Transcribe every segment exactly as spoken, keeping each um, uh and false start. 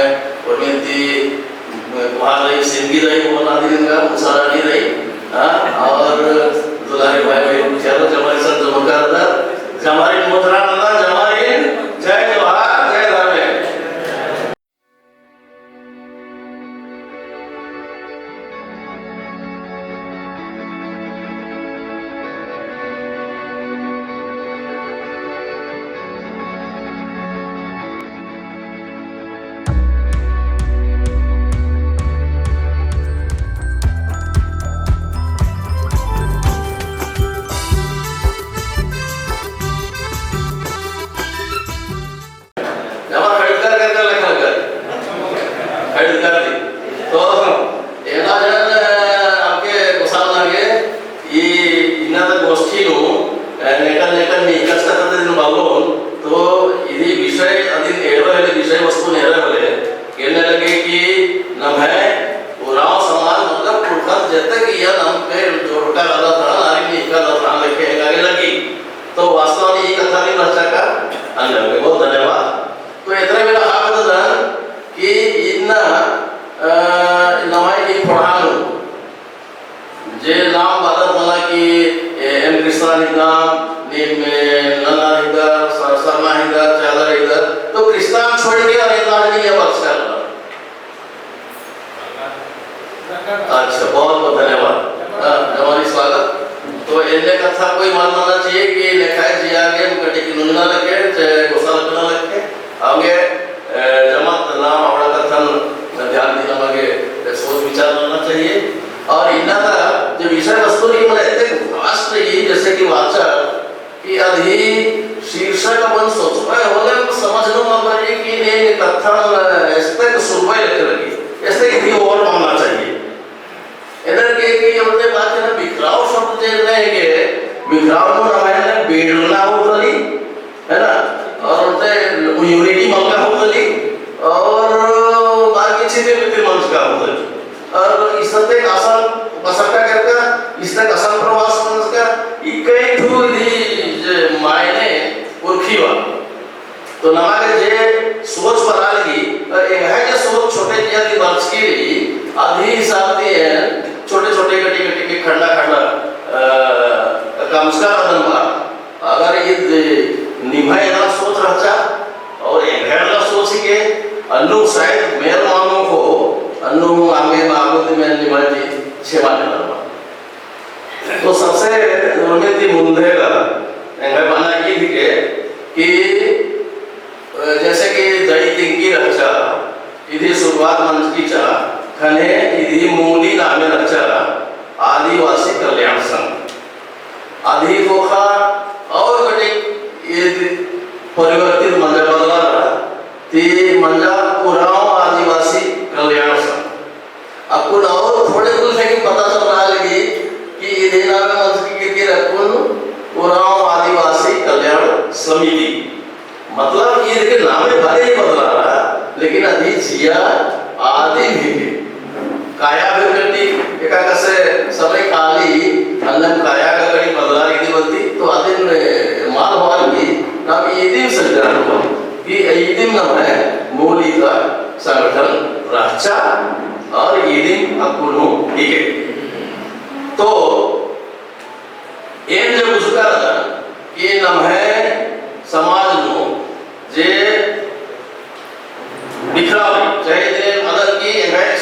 और मिनती, कोहा रई, सिंगी रई, मोहन आदि रई, मुसारानी रई, हाँ, और दुलारी भाई, भाई, चलो, जमारी सब जमकर रहा, जमारी मोतरा नंदा, जमारी, जय जोहार, जय धर्मेस। जमा खरीददार करके लेखा कर। खरीददार जी। तो एना जन, अ, आपके गोसाल लागे, ई इन्ना तक गोष्ठी नू, अ, नेकन नेकन में इकट्ठा करते दिन बालोन, तो इदी विषय अदिन एड़ो है, विषय वस्तु नेड़ो है, कहने लगे कि नम्है उराँव समाज मतलब पुरखर जेतक इया नम के जोड़का रअदत रअदन, आरिन इक्का रअदत रअदन लेखे एंगा गे लगी। तो वास्तव में ई कत्था नीम रहचा का? अन्ने, बहुत धन्यवाद। तो एतरे बेड़ा हाँ बअदन कि इन्ना, अ, नम्है ई ख़ोंड़हा नू जे नाम बअदत मला कि, ए, एम क्रिस्तान हिकदम, नीम, ए, नन्ना हिकदर, स-, सरना हिकदर, चादर हिकदर, तो क्रिस्तान छोड़ के और एतना आदमी या बरचका रअदर। अच्छा, बहुत बहुत धन्यवाद। हाँ, जमारी स्वागत। तो एन्ने कत्था कोई मल मन्ना चाहिए कि लेखाय जिया गे कटी की नुंजना लगे, चाहे गोसाल लगना लगे। अवंगे, ए, जमात नाम अबड़ा कत्थन ध्यान दिना लगे, सोच विचार करना चाहिए। और इन्ना ता जो विषय वस्तु रई, मतलब, इतने vast रई, जैसे कि वाचक कि अदही शीर्षक अपन सोचबे होले तो समझ लो मतलब कि ने कत्थन एस्ते सुनबे लेके लगी, एस्ते कि और मानना चाहिए। एन्देरगे कि ओन्टे बात है ना, बिखराव शब्द जे ने के, बिखराव नू नम्है बेड़ना होत रई, है ना? और ओन्टे unity मलका होत रई, और बाकी चीजें भी मंजका होत रई। और इसन ती असन बसका करका, इसन ती असन प्रवास मंजका, ई कई ठू इदी जे मायने उरखी बा। तो नमा गे जे सोच बरआ लगी, तो एंग्है जे सोच छोटे जिया ती बरचकी रई, अदही हिसाब ती एन छोटे छोटे कटी कटी के खंडा खंडा, अ, कमचका रअदन बा। अगर ईद निम्है एना सोच रहचा, और एंग्है एना सोच ही के, अन्नु शायद मेर मानो हो, अन्नु आगे मागो ती मेर निम्है ती छेमा नेना बा। तो सबसे उर्मी ती मुन्धे गा एंग्है बअना ईद हिके कि, अ, जैसे कि दई तिंकी रहचा, इदी शुरुआत मंजकी चा, खने इदी मूली नामे रहचा आदिवासी कल्याण संघ। अदही ख़ोख़ा और कटिक ईद परिवर्तित मंजा बदलारा, ती मंजा उराँव आदिवासी कल्याण संघ। अक्कुन और थोड़े कुल से कि पता चल रहा लगी कि इदे नामे मंजकी किरकिर अक्कुन उराँव आदिवासी कल्याण समिति। मतलब ईद के नामे भले ही बदलारा, लेकिन अदही जिया आदिम हिके। काया भी कटी, एका कसे समय काली, अन्नेम काया का कटी बदलार इदी बलती, तो आदिम माल होआर की नाम इदिम संजरा हुआ कि इदिम नम्है मूली का संगठन रहचा और इदिम अक्कुन हूँ हिके। तो एन जे बुझका रअदन कि नम्है समाज नू जे बिखराव, चाहे जे मतलब कि एंग्है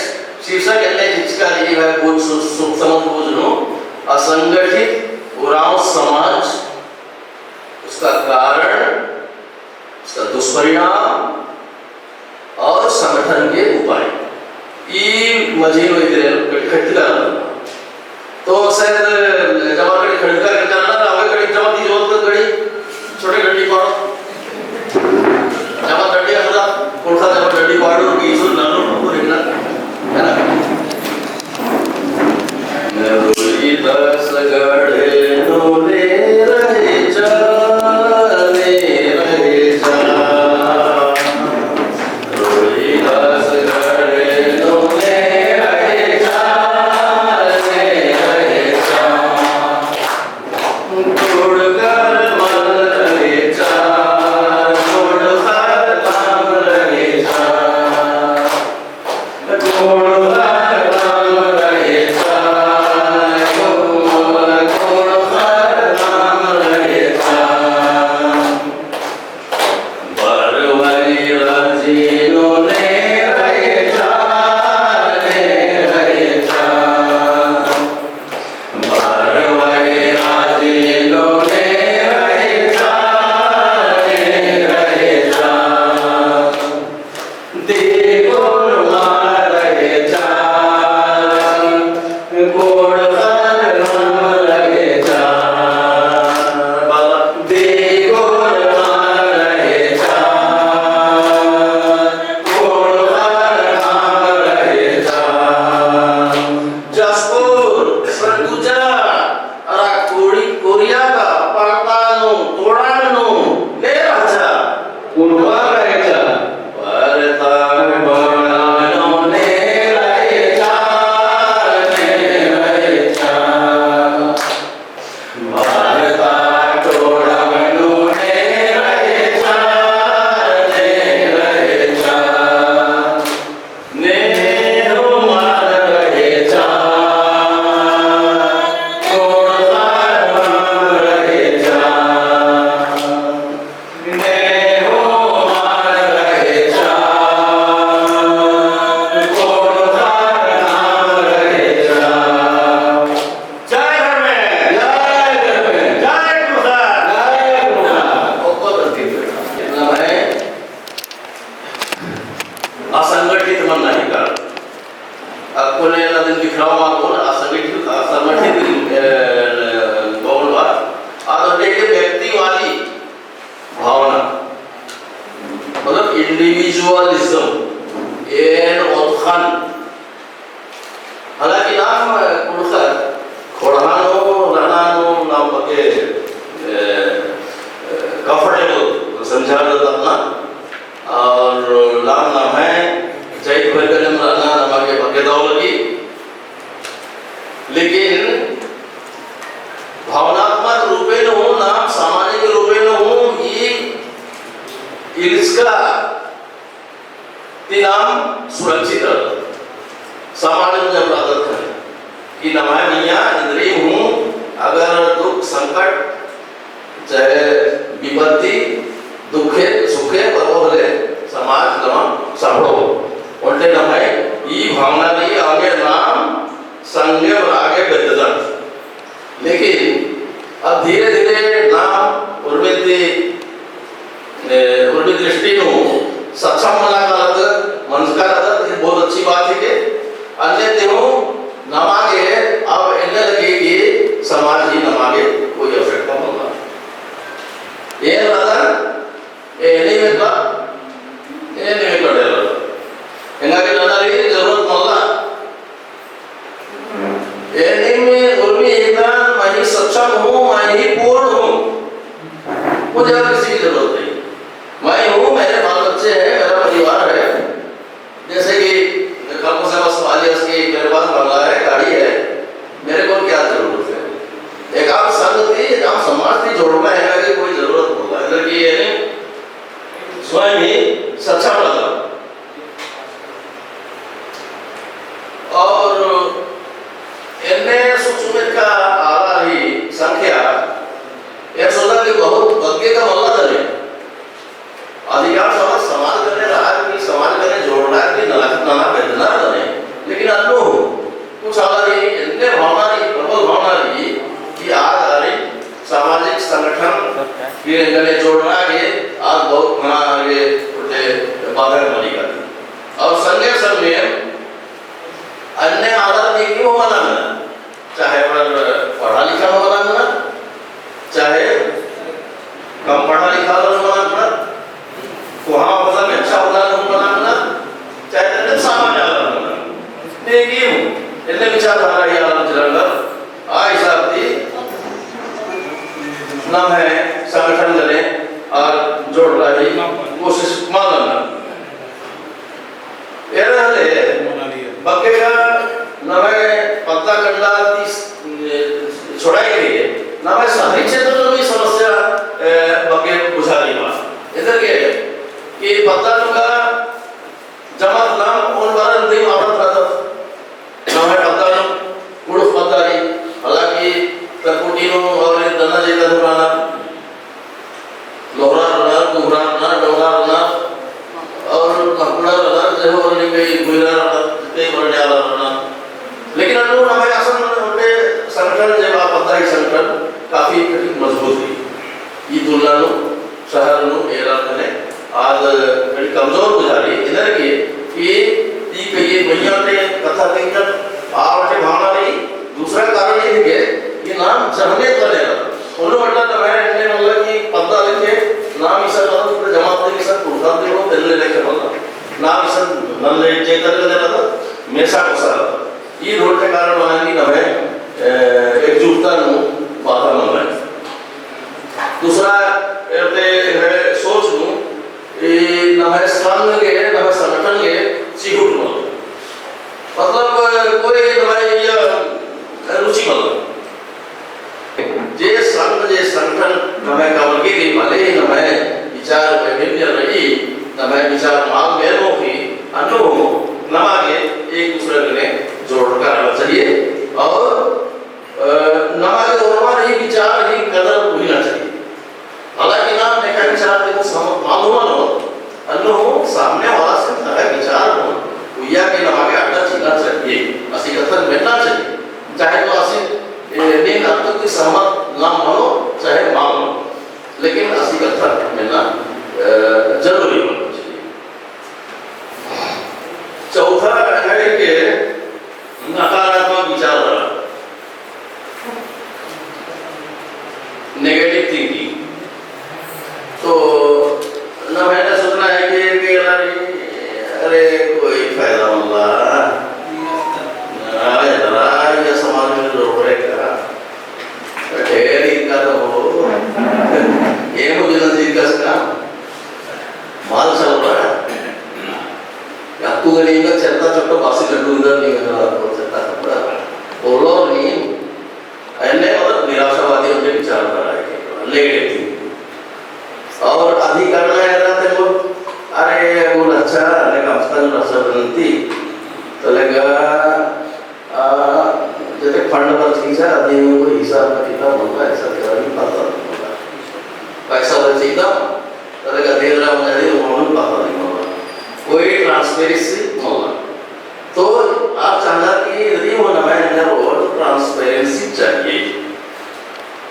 शीर्षक एन्ने चिचका रई, एंग्है बूझ सु-, सु-, समझ बूझ नू असंगठित उराँव समाज, उसका कारण, उसका दुष्परिणाम और संगठन के उपाय। ई मझी में इधर खटका। तो शायद जमा कड़ी खटका के कारण ना, आवे कड़ी जमा ती जोत कर कड़ी, छोटे डंडी पाड़ो। जमा डंडी अखड़ा, कुर्ता जमा डंडी पाड़ो, बीच में नानो को देखना, है ना? जशपुर, सरगुजा, अरा कोड़ी-, कोरिया गा परता नू, तोड़ान नू, ने रहचा। कुड़वा रहचा। परता तोड़ान नू ने रहचा, ने रहचा। परता तोड़ान नू ने रहचा, ने रहचा। ने हूँ मल रहचा, तोड़ता नाम रहचा। ने हूँ मल रहचा, तोड़ता नाम रहचा। जय धर्मेस। जय धर्मेस। जय कुड़ुख़र। जय कुड़ुख़र। ओक्को तरती इतना है। असंगठित मन्ना ही कारण। अक्कुन एन अदिन बिखराव मा बोलूँ, असंगठित, असंगठित, ए, बोलूँ बा। आद एक व्यक्ति वाली भावना, मतलब individualism, एन ओतख़न। हालांकि नाम कुड़ुख़र, ख़ोंड़हा नू, रअना नू, नाम बग्गे, ए, ए, comfortable समझा जाता अपना। और नाम, नाम है, जैत बरगलम रअना, नाम बग्गे, बग्गे दव लगी। लेकिन भावनात्मक रूपे नू, नाम सामाजिक रूपे नू, ई इलिचका ती नाम सुरक्षित रअदत। समाज में जब रअदत है कि नम्है मइय्याँ इन्द्रिम हूँ अगर दुख संकट चाहे विपत्ति दुखे सुखे परो होले समाज नमन सफड़ो। ओन्टे नम्है ई भावना रई अवंगे नाम संगे बरआ गे बेद्ददत। लेकिन अब धीरे-धीरे नाम उर्मी ती, ए, उर्मी दृष्टि नू सक्षम मना कालत, मंजका रअदत, ये बहुत अच्छी बात है कि अन्ने तेहूँ नमा गे अब एन्ने लगी कि समाज ही नमा गे कोई आवश्यकता मल्ला। एन रअदन, एन ही मेकला, एन ही मेकला डेरा। एंगा गे नना रई जरूरत मल्ला। एनिम उर्मी एकदान मैं ही सक्षम हूँ, मैं ही पूर्ण हूँ, मुझे और किसी की जरूरत नहीं। मैं हूँ, मेरे बाल बच्चे हैं, मेरा परिवार है। जैसे कि कल को से बस वाली उसकी मेरे पास बंगला है, गाड़ी है, मेरे को क्या जरूरत है? एक आम संघ थी, एक आम समाज थी जोड़ना है, मेरे कोई जरूरत बोला है, लेकिन ये नहीं, स्वयं ही सक्षम लगा। और एन्ने सूक्ष्म का आला ही संख्या, एन सोचा कि बहुत बग्गे का मल्ला दने। अधिकांश समाज, समाज करने रहा कि समाज करने जोड़ना कि नलख नना बेदना दने। लेकिन अन्नु कुछ आला ही एन्ने भावना रई, प्रबल भावना रई कि आद आरी सामाजिक संगठन के गने जोड़ना के आद बहुत घना आगे उठे बाधक बनी करती। और संगे संगे अन्य आदर में क्यों मना ना, चाहे पर पढ़ा लिखा हो मना ना, चाहे कम पढ़ा लिखा हो मना ना, कोहा भाषा में अच्छा होना हो मना ना, चाहे तन्ने सामान्य आदर हो मना। लेकिन इतने विचारधारा ही आदर जलंदर आ हिसाब ती नम्है संगठन गने आर जोड़ना ही कोशिश मल नना। एरा हले बग्गे का नम्है पद्दा कंडा ती छोड़ाई के नम्है शहरी क्षेत्र में भी समस्या, ए, बग्गे बुझा रई बा। इधर के कि पद्दा नू का जमात नाम ओन बारन दिम आवत रहता। नम्है पद्दा नू कुँड़ुख़ पद्दा रई, हालांकि तरकुटी नू और दन्ना जेका नू रअना, लोहरा रअना, गुहरा रअना, डोंगा रअना, और महकुड़ा रअना, जे हो रअनी कई गुइरा रअना, कई बरने आला रअना। लेकिन अन्नु नम्है असन ओन्टे संगठन जे बा पद्दा ही संगठन काफी कठिन मजबूत रई। ई तुलना नू शहर नू एरा तने आद कड़ी कमजोर बुझा रई, इधर की नन्ना चेतन का देना था, मेसा कोसा। ई ढोल के कारण बना कि नम्है, ए, एकजुटता नू बाधा मल्ला। दूसरा, एते है सोच नू, ई नम्है संघ गे, नम्है संगठन गे चिहुट मल्ला। मतलब, कोई नम्है या रुचि मल्ला। जे संघ, जे संगठन नम्है कमलगी रई, भले ही नम्है विचार विभिन्न रई, नम्है विचार मल मेल होई, अन्नु नमा गे एक दूसरे ने जोड़ कर रखना चाहिए और, अ, नमा गे ओर्मर ही विचार ही कदर उहिना चाहिए। हालांकि नाम नेका विचार ते सहमत मल होआ नू, अन्नु सामने वाला से नम्है विचार नू उइय्या गे नमा गे अड्डा चिअना चाहिए, आसी कत्थन मेन्ना चाहिए। चाहे तो आसी, ए, नीन अत्तु की सहमत ना मनो, चाहे मल मनो, लेकिन आसी कत्थन मेन्ना, अ, जरूरी मनो चाहिए। चौथा है कि नकारात्मक विचारधारा, negative thinking। तो नम्है एन्ने सोचना है कि, कि अरे, अरे, कोई फायदा मल्ला। ना, इधर आ, ये समाज में लोग रहेगा। ढेर इनका तो हो। ये मुझे नजदीक का काम। मल चल रहा है। अक्कु गनी का चेता चोट्टो बासी लड्डू इधर नहीं मिल रहा, तो चेता चोट्टो। बोलो नहीं। अन्ने मतलब निराशावादी उनके विचारधारा है, negative thinking। और अधिकरण है रहते लोग, अरे, वो अच्छा, लेकिन आजकल अच्छा बनती। तो लगा, आ, जैसे fund पर चीज है, अभी वो हिसाब किताब होता है, सब जगह नहीं पता होता। पैसा तो चीज था, तो लगा, देर रात में जारी, वो मालूम पता नहीं होता। कोई transparency नहीं होता। तो आप चाहना कि यदि वो नम्है एन्ने रओ, तो transparency चाहिए।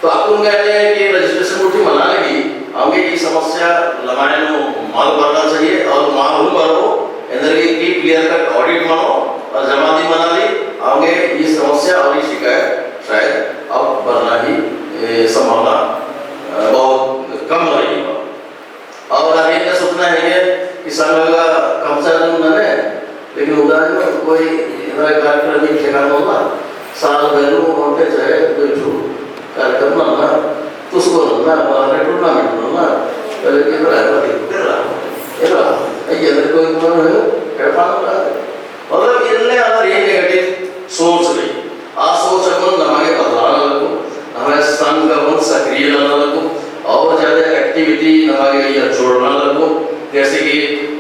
तो अक्कुन कहले कि registration गुट्ठी मना लगी, अवंगे ई समस्या नम्है नू मल बरना चाहिए और मल हूँ बरओ, एन्देरगे कि clear cut audit मनो और जमा दी मना ली, अवंगे ई समस्या और ई शिकायत शायद अब बरना ही, ए, संभावना, अ, बहुत कम रही। और अभी इन्ना सोचना है कि संघ का कर्मचारी नने, लेकिन उदाहरण में कोई इधर कार्यक्रम ही ठेकाना होला, साल भर में होते चाहे कोई ठो कार्यक्रम ना, तो उसको ना, हमारे tournament ना, पहले के इधर आया था, इधर आ, इधर आ, ये अगर कोई कौन है, क्या पाना है? मतलब, इन्ने अगर ये negative सोच रई, आ सोच अक्कुन नमा गे बदलाना लगो, नम्है संघ अक्कुन सक्रिय नना लगो, और ज्यादा activity नमा गे इया जोड़ना लगो, जैसे कि,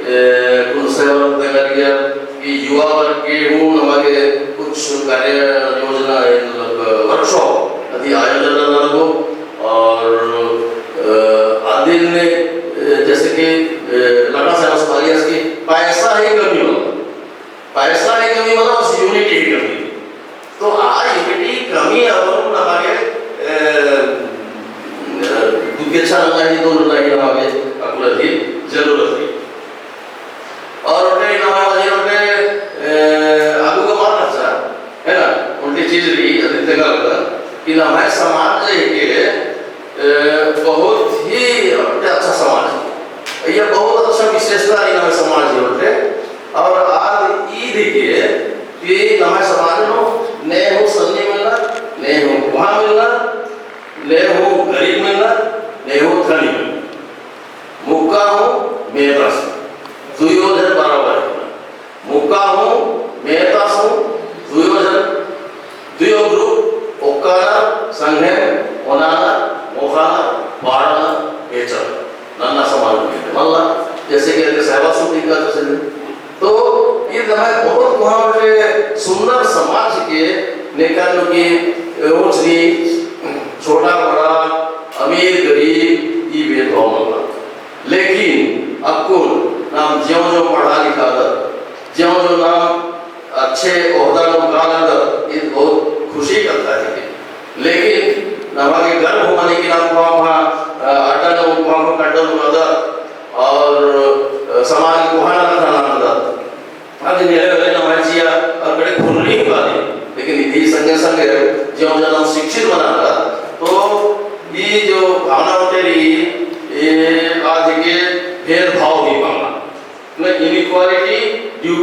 ए, कुन सेवा देना लिया कि युवा वर्ग के हूँ नमा गे कुछ कार्य योजना, ए, मतलब, workshop अदि आयोजन नना लगो, और, ए, अदिन, ए, जैसे कि, ए, लता साहेब आस बारी आस कि पैसा ही कमी होता। पैसा ही कमी मतलब बस unity ही कमी। तो आ unity कमी अब नमागे, ए, ए, दुखेच्छा नना ही, तो नना ही नमागे अकुला ही जरूरत है। और उठे नमागे, उठे, ए, आगू का बात अच्छा, है ना? उल्टी चीज रई, अदिन तेंगा लगता कि नम्है समाज है कि ए, बहुत ही अच्छा समाज है। ये बहुत अच्छा विशेषता है नम्है समाज होते। और आज ईद के कि नम्है समाज नू ने हूँ सन्नी मिलना, ने हूँ कोहा मिलना, ने हूँ गरीब मिलना, ने हूँ धनी मिलना। मुक्का हूँ मेतस, दुयो झन बराबर है। मुक्का हूँ, मेतस हूँ, दुयो झन, दुयो group, ओक्काना, संगे, ओनाना, मोखाना, पाड़ना, बेचना। नन्ना समाज में, मतलब, जैसे कि अगर सहवास होती का जैसे भी। तो ये नम्है बहुत वहाँ पे सुंदर समाज के नेकन की ऊंच नीच, छोटा बड़ा, अमीर गरीब, ये भेदभाव मल्ला। लेकिन अक्कुन नाम ज्यों ज्यों पढ़ा लिखादत, ज्यों ज्यों नाम अच्छे ओहदा नू कालदत, ईद बहुत खुशी कत्था है। लेकिन नमागे गर्व मनी कि नाम कोहा कोहा, अ, अड्डा नू कोहा कोहा कंडा नू रअदत और, अ, समाज कोहा नलख ननादत। अदि नेड़े वेले नम्है चिआ और कड़े फुर्री ही बाली। लेकिन इदी संगे संगे ज्यों ज्यों नाम शिक्षित मनादत, तो ई जो भावना होते रई, ये आज के भेदभाव ही भावना। मतलब inequality due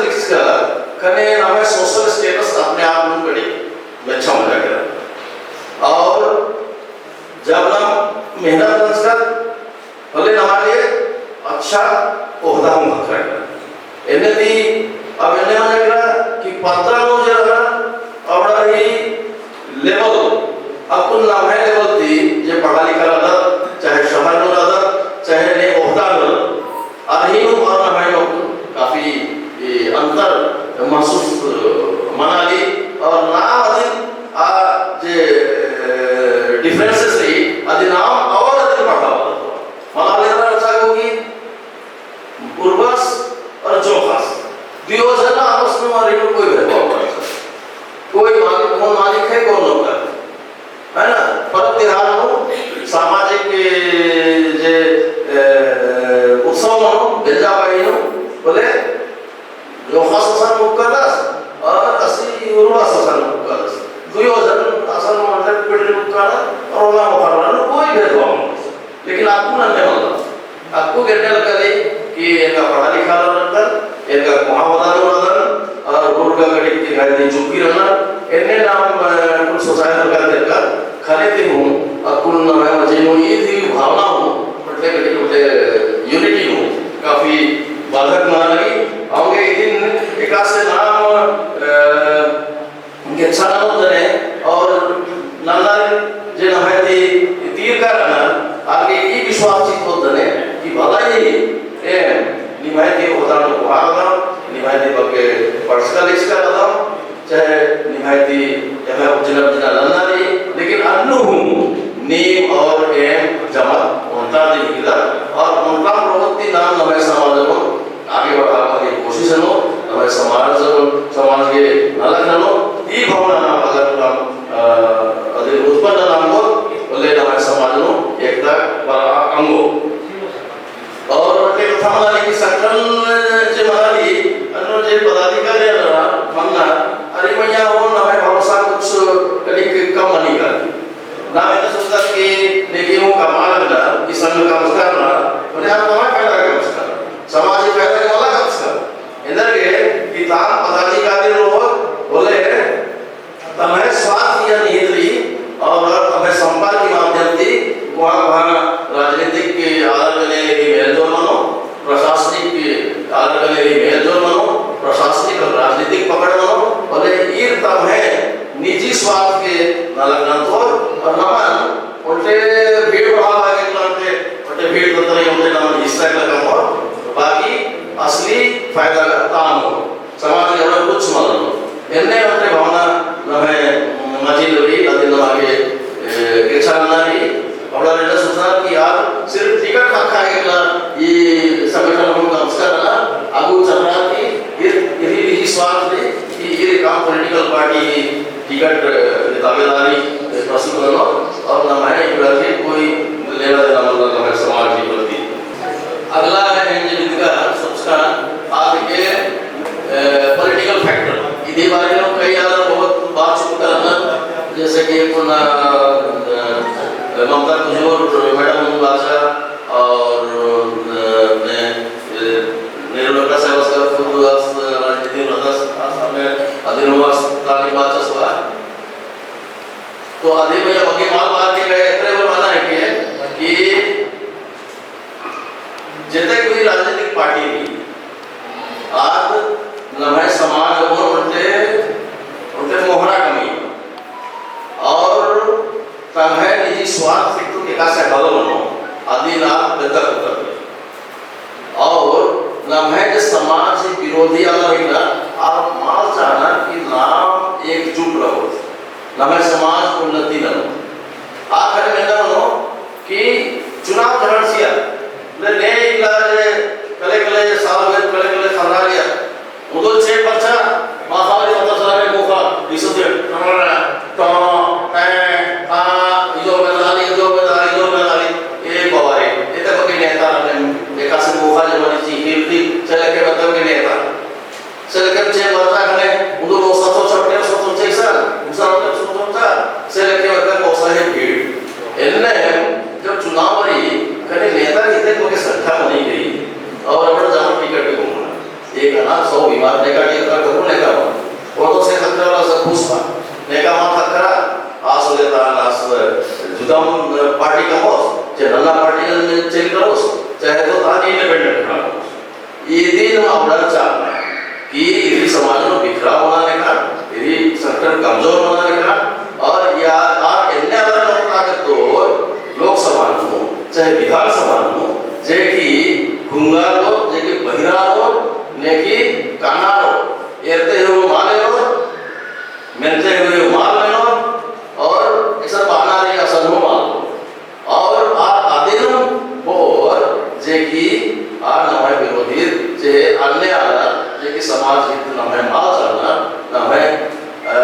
लिखचकर, ख़ने नम्है social status अपने आप नू कड़ी मेच्छा मंजा केरा। और जब नाम मेहनत नंजकर, होले नम्है लिए अच्छा ओहदा हूँ ख़क्खरा केरा। एन्ने ती अब एन्ने मंजा केरा कि पद्दा नू जे रअनर, अबड़ा ही level, अक्कुन नम्है level ती जे पढ़ा लिखा रअदत, चाहे शहर नू रअदत, चाहे ने ओहदा नू रअदत, अरही नू और नम्है नू काफी, ए, अंतर महसूस, अ, मनाली और नाम अदिन आ जे, अ, differences रई, अदिन नाम और अदिन बढ़ावा। मला लेरा रचा होगी, उर्बस और जोंख़स, दुयो झन आपस नू अरही नू कोई भेदभाव मल रचा। कोई मालिक, कौन मालिक है, कौन नौकर है, है ना? परब तिहार नू सामाजिक जे, ए, उत्सव मनो, बेंजा बाई नू, होले जोंख़स असन मुक्कादस और असी उर्बस असन मुक्कादस। दुयो झन असन मतलब पिटरी मुक्कादस और ओना मोख़र नू कोई भेदभाव मल रचा। लेकिन अक्कु नन्ने मला। अक्कु गे एन्ने लग्गा रई कि एंगा पढ़ा लिखा रअदन, एंगा कोहाँ ओहदा नू रअदन, और उरगा कड़ी ती घाय ती चुपकी रअनर, एन्ने नाम, अ, कुल सोसाय लग्गा तेरका, ख़ने ती हूँ, अक्कुन नम्है मझी नू ईद ही भावना हूँ, मतलब कड़ी, मतलब unity हूँ, काफी बाधक मना लगी। औंगे इदिन एकासे नाम, अ, गेच्छा ननोत दने और नन्ना जे नम्है ती तीरका रअनर, आगे ई विश्वास चिअोत दने कि भला ही एम निम्है ती ओहदा नू कोहाँ रअदम, निम्है ती बग्गे पढ़चका लिखचका रअदम, चाहे निम्है ती एम्है उज्जना उज्जना नन्ना रई, लेकिन अन्नु हूँ नीम और एम जमत ओन्टा दी हिकदत और ओन्टा रओत ती नाम नम्है समाज नू आगे बढ़ाबआ की कोशिश ननोत, नम्है समाज, समाज गे नलख ननोत, ई भावना नाम अगर नाम, अ, अदि उत्पन्न नाम होले नम्है समाज नू एकता बरआ ओंगो। और एक कत्था मना लगी कि संगठन जे मना लगी, अन्नु जे पदाधिकारी रअनर, मन्ना, अरे मइय्याँ हो नम्है भरोसा कुछ कनिक कम मनी का। नाम एन्ने सोचदत कि नेके हूँ कमआ लगनर, कि संग कमचका रअनर, होले आर नम्है फायदा कमचका रअनर, समाज ही फायदा के मला कमचका रअनर। एन्देरगे कि ताम पदाधिकारी रओर, होले तम्है स्वार्थ या निहित रई, और तम्है संपर्क के माध्यम ती कोहाँ कोहाँ राजनीतिक आदर के लिए मेलजोल मनो, प्रशासनिक आदर के लिए मेलजोल मनो, प्रशासनिक और राजनीतिक पकड़ मनो, होले ईर तम्है निजी स्वार्थ के नलख नन्तोर और नमन ओन्टे भीड़ बढ़ाबआ गे नन्ते, ओन्टे भीड़ ततरे ओन्टे नमन हिस्सा के लगमोर, बाकी असली फायदा का ताम हो, समाज के अबड़ा कुछ मल रओ। एन्ने ओन्टे भावना नम्है मझी नू रई, अदिन नमा गे, ए, गेच्छा नन्ना रई, अबड़ा एन्ने सोचनर कि आर सिर्फ टिकट ख़क्खा एकला ई संगठन हूँ कमचका रअनर, अगु चलरआ की ईर, ईर ही स्वार्थ रई कि ईर एकअम political party ही टिकट, अ, दावेदारी, अ, प्रस्तुत ननोर और नम्है इबड़ा से कोई लेना देना मतलब नम्है समाज के प्रति। अगला है एम जे बिदका सोचका आद के, अ, political factor। इदी बारे में कई आलर बहुत बात चुनकर रअनर, जैसे कि पुना, अ, ममता कुजूर madam बाचा और, अ, ने, अ, नेहरू लकड़ा साहब का खुद अस राजनीति में रअदस, अस हमें अदिन अस ताली बाचा सुआ। तो अदि में अब आगे बात, बात के गए, इतने बार माना है कि, कि जेते कोई राजनीतिक पार्टी रई, आद नम्है समाज और ओन्टे, ओन्टे मोहरा कमी और तम्है निजी स्वार्थ ती तो एकासे हल मनो, अदिन आद बेद्दक उतरबे। और नम्है जे समाज विरोधी आलर हिकनर, आर मल चाहनर कि नाम एकजुट रओ, नम्है समाज उन्नति ननो। आखिर में ननो कि चुनाव धरण सिया, ने, ने इलाज कले कले साल भर कले कले खर्रा लिया, उदो छे परचा, माखावरी मतलब सारे मोखा, इसो दे, टमारा, टा, टै, टा, इदो बेदारी, इदो बेदारी, इदो बेदारी, ए बाबा रे, एते बग्गे नेता रअनर, एकासे मोखा जमानी ची, हिल हिल, चले के मतलब के नेता। चले के छे परचा ख़ने, उदो लो सतो छपटे, सतो छे सर, उसा मतलब सतो छा, चले के मतलब ओसा है भीड़। एन्ने जब चुनाव रई, ख़ने नेता इते बग्गे संख्या मनी गई, और अबड़ा जमा टिकट भी घूमना। ए ना, सौ बीमार नेका के खतरा कबूल नेका मा। वो तो से खतरा वाला सब खुश बा। नेका मा खतरा, आस हो जाता, आस जुदम पार्टी का होस, चाहे नन्ना पार्टी में चेंज करोस, चाहे तो तान independent खड़ा होस। ये दिन अबड़ा चाहना कि इदी समाज नू बिखरा होना लेखा, इदी संगठन कमजोर होना लेखा, और या, और एन्ने अलग अलग ताकत तो लोकसभा नू, चाहे विधानसभा नू, जे कि गूंगा लोग, जे कि बहिरा लोग, ने कि काना लोग, एरते हुए माले लोग, मेनते हुए माल मेनोर, और ऐसा बहाना रही असन हो माल। और आ आदिन बोर जे कि आ नम्है विरोधी, जे अन्य आला, जे कि समाज हित नम्है माल चाहना, नम्है, अ,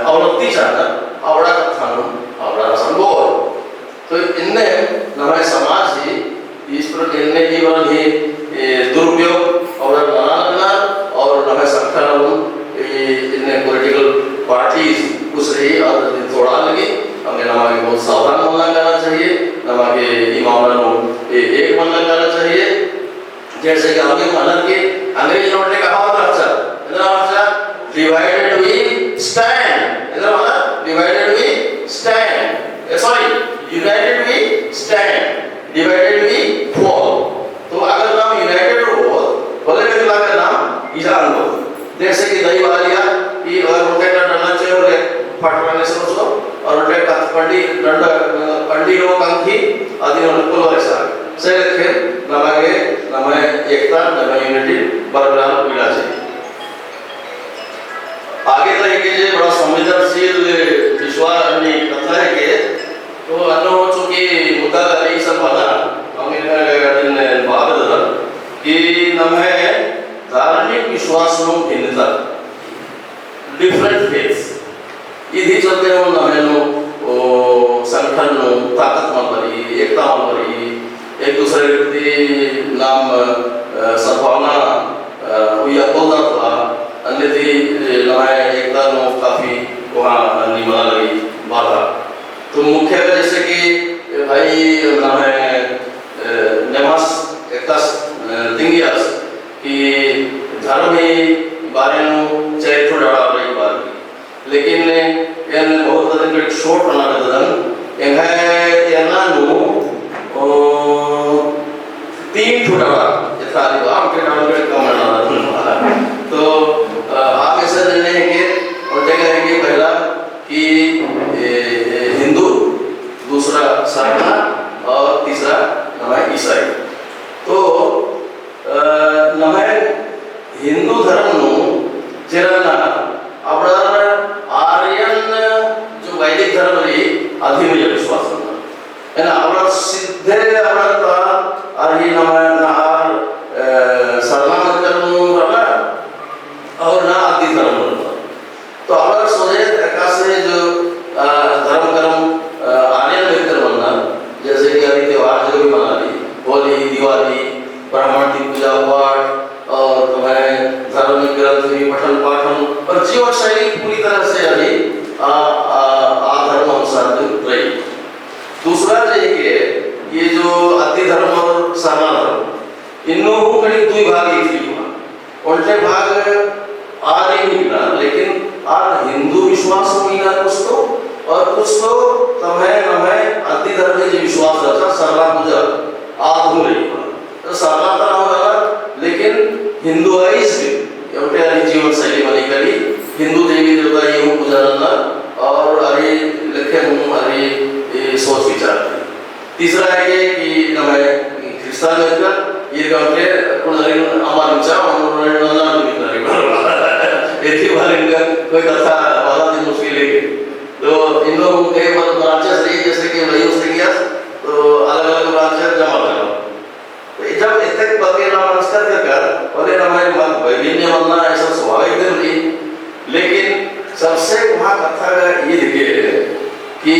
अवनति चाहना, अबड़ा कत्था नू, अबड़ा असन बोर। तो इन्ने नम्है समाज ही इस प्रकार इन्ने की बरन ही, ए, दुरुपयोग और नना लगना और नम्है संगठन, ए, इन्ने political parties कुछ रही और थोड़ा लगी, हमें नमा के बहुत सावधान होना करना चाहिए, नमा के ई मामला नू, ए, एक बनना करना चाहिए। जैसे कि हमें मानत के अंग्रेज नोट ने कहा होता अच्छा, इधर अच्छा, divided we stand, इधर वाला divided we stand, ए, sorry, united we stand, divided we fall। तो अगर नाम united रओ, भले भी लागे नाम इजान रओ। जैसे कि दई वालिया, कि अगर उनके डंडा चाहिए बोले, फटराने से उसको, और उनके कथ पंडी, डंडा, पंडी रओ कंखी, आदि उनको बोले सा। से लेखे, नमागे, नमागे एकता, नमागे unity, बरकरार मिला चाहिए। आगे तो एक जे बड़ा संवेदनशील विषय अन्य कत्था हेके, तो अन्नो चूंकि मुद्दा का एक संभाला, हम इन, इन बात बदला कि नम्है धार्मिक विश्वास नू भिन्नता, different faiths, इदी चलते हूँ नम्है नू, ओ, संगठन नू ताकत मल बरई, एकता मल बरई, एक दूसरे के प्रति नाम, अ, सद्भावना, अ, उइया बोलता हुआ, अन्य दी, ए, नम्है एकता नू काफी वहाँ निमला लगी बाधा। तो मुख्य जैसे कि, ए, भाई, नम्है, ए, नेमास एकतास, ए, तिंगियास कि धर्म ही बारे नू चार ठो डंडा रई बार की। लेकिन एन बहुत दिन के short बना के ददन, एंग्है एरना नू, ओ, तीन ठो डंडा, यथा आदि बा, उनके डंडा के कम डंडा ददन। तो, अ, आप ऐसे निर्णय है कि, और जगह है कि पहला कि, ए, ए, हिंदू, दूसरा सरना और तीसरा नम्है ईसाई। तो अ, नम्है हिंदू धर्म नू चेरना अबड़र आर्यन जो वैदिक धर्म रई, अदिन विश्वास नना। है ना? अबड़र सीधे अबड़र ता अरही नम्है ना आर, अ, सरना मत धर्म नू रना और ना अद्दी धर्म नू रना। तो अबड़र सोझे एकासे जो, अ, धर्म करम, अ, आर्यन मिलकर मन्ना, जैसे कि अभी त्योहार जो भी मना ली, होली, दिवाली, ब्राह्मण की पूजा पाठ, और तुम्हारे धार्मिक ग्रंथ भी पठन पाठन, और जीवन शैली पूरी तरह से अभी आ, आ, आ धर्म अनुसार जो रही। दूसरा जो है कि ये जो अद्दी धर्म और सरना धर्म, इन्नो हूँ करीब दुई भाग एक ही हुआ। ओन्टे भाग आर ही निकला, लेकिन आर हिंदू विश्वास में ना कुछ तो, और कुछ तो तम्है नम्है अद्दी धर्म जे विश्वास रहचा, सरना पूजा, आद हूँ रई। तो सरना तो नाम रहला, लेकिन हिंदुआइज भी, ओन्टे अरही जीवन शैली बनी करी, हिंदू देवी देवता ये हूँ पूजा नन्ना, और अरही लेखे हूँ, अरही ये सोच विचार करी। तीसरा है ये कि नम्है ख्रिस्तान में का, ये गाँव के कुल हरिन अमार इंचा, और उन्होंने नन्ना भी नहीं करी। एक ही बार इनका कोई कथा वाला दिन मुश्किल है। तो इन लोगों के मतलब branches रही, जैसे कि वही उससे गया, तो अलग-अलग branches जमा करो। तो जब इतने बगे ना मंजकर के कर, बोले ना भाई मत वैभिन्न मन्ना ऐसा स्वाभाविक दिन रही। लेकिन सबसे वहाँ कथा का ये दिखे कि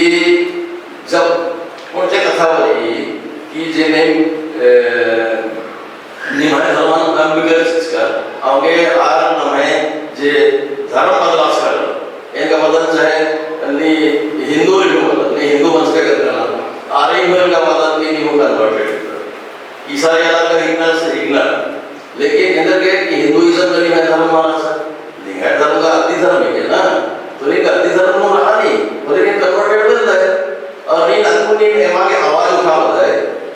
जब ओन्टे कथा बरई कि जे नेम, ए, निम्है धर्मन अम्बिकर चिचकर, अवंगे आर नम्है जे धर्म बदलास कर, एंगा बदल चाहे नी हिंदू रिहू बदल, नी हिंदू मंजकर करना, आर ही एंगा बदल कि नी हूँ converted। ईसाई वाला का हिंगना से हिंगना, लेकिन एन्देरगे कि Hinduism गा निम्है धर्म मल रहचा, निम्है धर्म गा अद्दी धर्म हिके ना, तो नीन अद्दी धर्म नू रआ नी, भले नीन converted वेलदय, और नीन अक्कु नीन एमा गे आवाज उठाबअदय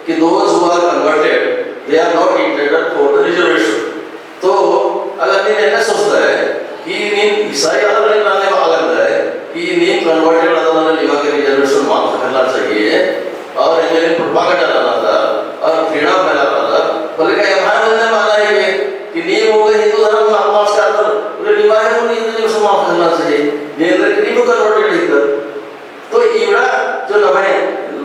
कि those who are converted, they are not entitled for the reservation। तो अगर नीन एन्ने सोचदय कि नीन ईसाई आलर नीन रअना बआ लगदय कि नीन converted आलर नीम गे reservation मल ख़क्खरना चाहिए, और एन्ने propaganda ननादर, और घृणा फैलादर, भले का एम्है मने माना है कि नीम गे हिंदू धर्म मल माफ करदर, बोले निम्है मने हिंदू धर्म मल ख़क्खरना चाहिए, नीम गे नीम converted हिकदर। तो इबड़ा जो नम्है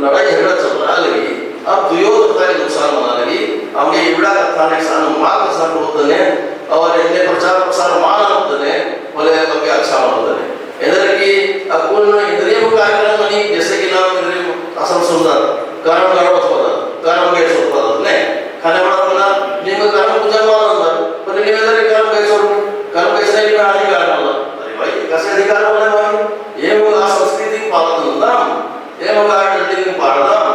लड़ाई झगड़ा चलरआ लगी, अब दुयो तरफा गे नुकसान मना लगी, अवंगे इबड़ा कत्थन एकसन मल कछनखरओत दने, और एन्ने प्रचार प्रसार मल ननोत दने, होले अवंगे अच्छा मनो दने। एन्देरगे कि अक्कुन इन्द्रिम कार्यक्रम मनी, जैसे कि नाम इन्द्रिम असन सुन्दर, करम गड़बड़ होता, करम बेस होता, ने? ख़ने बड़ा मना, नीम करम पूजा मल नन्दर, पर नीम एन्देरगे करम बेस होता, करम बेस नहीं में अधिकार मल्ला। अरे भाई, एकासे अधिकार मल्ला भाई? एम गा संस्कृति पालन नन्दम, एम गा tradition पाड़दम,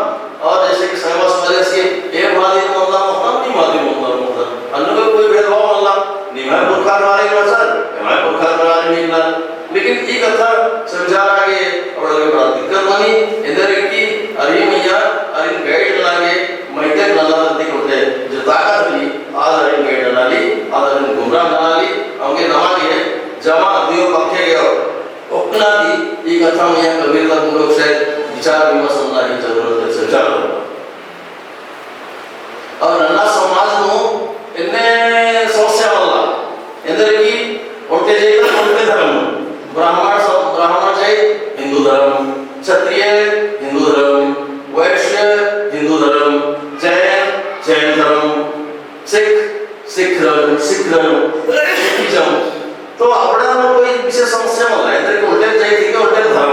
और जैसे कि सहवास वाले से एम आदिम मल्ला मोख़दम, नीम आदिम मल्ला मोख़दम। अन्नु गा कोई भेदभाव मल्ला, निम्है पुरखर बारे में सर, एम्है पुरखर बारे में ना। लेकिन ई कत्था समझारआ गे, अबड़ा गे बड़ा दिक्कत मनी, एन्देरगे कि अरी मइय्याँ, अरिन guide नना गे, मइय्याँ नना तत्ती कोते, जो ताकत रई, आद अरिन guide ननाली, आद अरिन गुमराह ननाली, अवंगे नमा गे, जमा दुयो पक्खे गे, ओक्कना ती ई कत्था मइय्याँ गंभीरता पूर्वक से विचार विमर्श नन्ना ही जरूरत है, चर्चा नन्ना। और नन्ना समाज नू एन्ने समस्या मल्ला, एन्देरगे कि ओन्टे जाति ओन्टे धर्म, ब्राह्मण सब, ब्राह्मण जाति हिंदू धर्म, क्षत्रिय हिंदू धर्म, वैश्य हिंदू धर्म, जैन, जैन धर्म, सिख, सिख धर्म, सिख धर्म, Sikhism। तो अबड़ा में कोई विशेष समस्या मल्ला, एन्देरगे ओन्टे जाति के ओन्टे धर्म।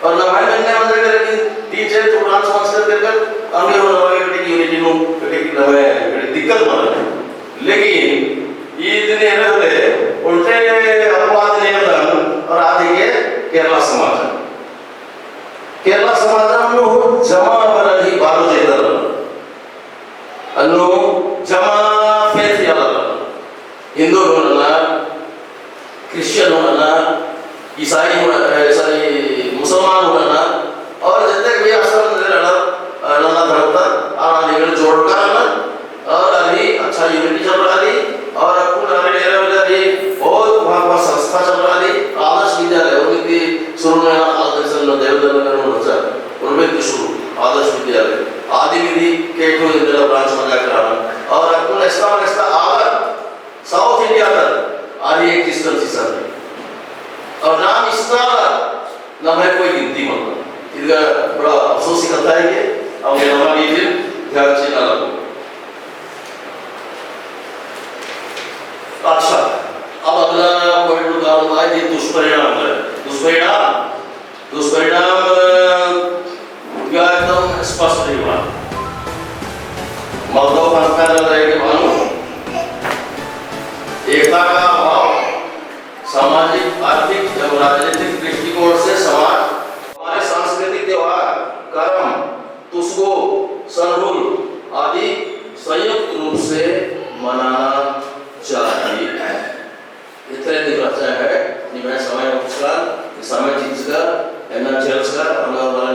और नम्है मन्ने एन्देर कि तीन चार ठो branch मल कर कर, अवंगे होले नम्है कटिक unity नू, कटिक नम्है कटिक दिक्कत मल्ला। लेकिन ई दिन एरे होले, ओन्टे अपवाद नेरदन, और आदि के केरला समाज। केरला समाज नू जमा बरन ही बारो जाति रअनर। अन्नु जमा faith आलर रअनर। हिंदू हूँ रअनर, Christian हूँ रअनर, ईसाई हूँ रअनर, ए, sorry, मुसलमान हूँ रअनर, और जितने भी आश्रम में रअनर, अ, नन्ना धर्म ता, आ, निगल जोड़कर रअनर, और अभी अच्छा unity चल रहा थी, और अक्कुन अभी मेरे वाले अभी बहुत वहाँ पर संस्था चल रहा थी, आदर्श विद्यालय, और भी शुरू में आदर्श विद्यालय में रहना बच्चा, और भी शुरू, आदर्श विद्यालय, आदि विधि के ठो जिला branch में जाकर रहा, और अक्कुन ऐसा, ऐसा आदर South India तक आदि existence इसन। और नाम इस्ता नम्है कोई गिनती मल्ला। इदगा बड़ा अफसोस ही कत्था है कि अब ये नमा नीचे ध्यान चिअना लगो। अच्छा, अब अगला point नू काम आए कि दुष्परिणाम है। दुष्परिणाम दुष्परिणाम, अ, गा एकदम स्पष्ट रई बा। मलदव खंडका रअदय के बानो, एकता का अभाव, सामाजिक, आर्थिक एवं राजनीतिक दृष्टिकोण से समाज, हमारे सांस्कृतिक त्योहार, करम, तुसगो, सरहुल आदि संयुक्त रूप से मनाना चाहिए। इतने दिन रहचा है, निम्है समय उचका, समय चिच्चका, एन्ना चेल्चका, अवंगे